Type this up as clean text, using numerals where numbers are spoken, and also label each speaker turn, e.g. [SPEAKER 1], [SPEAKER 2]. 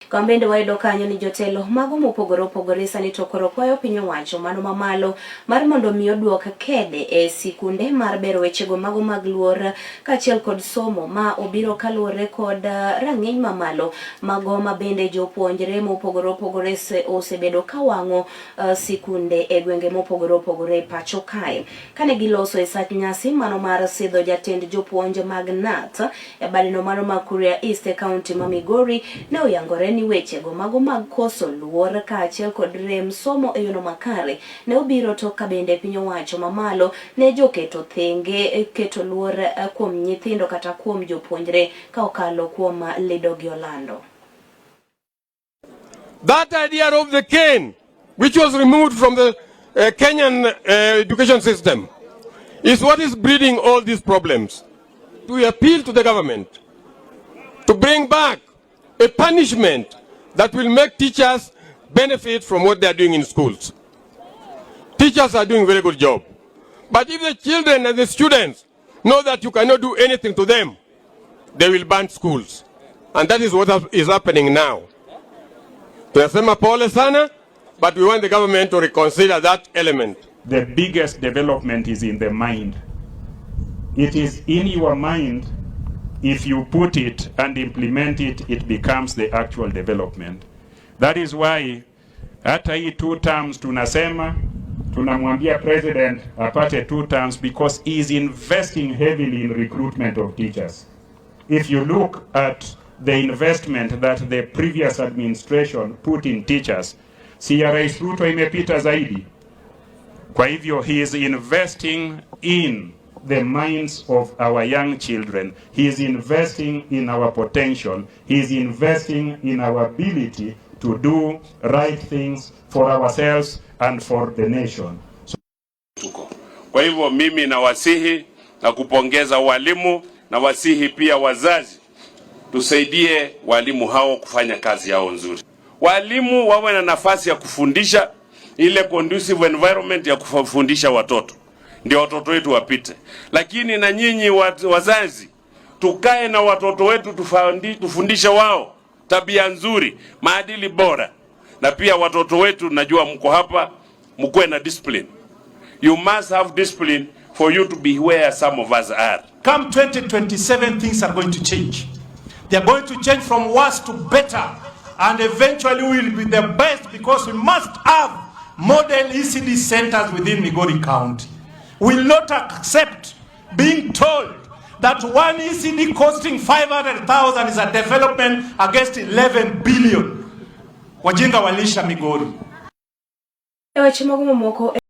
[SPEAKER 1] Kama bende wayudo kanyo ni jotelo mago mopogore opogore sani to koro kwayo piny owacho mano mamalo mar mondo mi oduok kede e sikunde mar bero wechego mago mag luor kaachiel kod somo ma obiro kaluwore kod rang'iny mamalo mago ma bende jopuonjre mopogore opogore osebedo ka wang'o sikunde e gwenge mopogore opogore e pacho kae. Kane giloso e sach nyasi mano mar sidho jatend jopuonj mag KNUT e badeno mano mag Kuria East e kaunti ma Migori, ne oyangore ni wechego mago mag koso luor kaachiel kod rem somo e yono makare ne obiro tok ka bende piny owacho mamalo ne joketo thenge keto luor kuom nyithindo kata kuom jopuonjre ka okalo kuom lido gi olando.
[SPEAKER 2] That idea of the cane, which was removed from the Kenyan education system, is what is breeding all these problems. We appeal to the government to bring back a punishment that will make teachers benefit from what they are doing in schools. Teachers are doing a very good job. But if the children and the students know that you cannot do anything to them, they will burn schools. And that is what is happening now. Tunasema pole sana, but we want the government to reconsider that element.
[SPEAKER 3] The biggest development is in the mind. It is in your mind. If you put it and implement it, it becomes the actual development. That is why hata hii two terms tunasema, tunamwambia president apate two terms because he is investing heavily in recruitment of teachers. If you look at the investment that the previous administration put in teachers, si ya Rais Ruto imepita zaidi. Kwa hivyo he is investing in the minds of our young children. He is investing in our potential. He is investing in our ability to do right things for ourselves and for the nation.
[SPEAKER 4] Tuko. Kwa hivyo mimi nawasihi na kupongeza walimu na wasihi pia wazazi, tusaidie walimu hao kufanya kazi yao nzuri. Walimu wawe na nafasi ya kufundisha, ile conducive environment ya kufundisha watoto, ndio watoto wetu wapite. Lakini na nyinyi wazazi, tukae na watoto wetu tufundishe wao tabia nzuri, maadili bora, na pia watoto wetu, najua mko hapa, mkuwe na discipline. You must have discipline for you to be where some of us are.
[SPEAKER 5] Come 2027, things are going to change. They are going to change from worse to better. And eventually we will be the best because we must have model ECD centers within Migori County. We will not accept being told that one ECD costing 500,000 is a development against 11 billion. Wajinga walisha Migori.
[SPEAKER 1] E weche mago mamoko.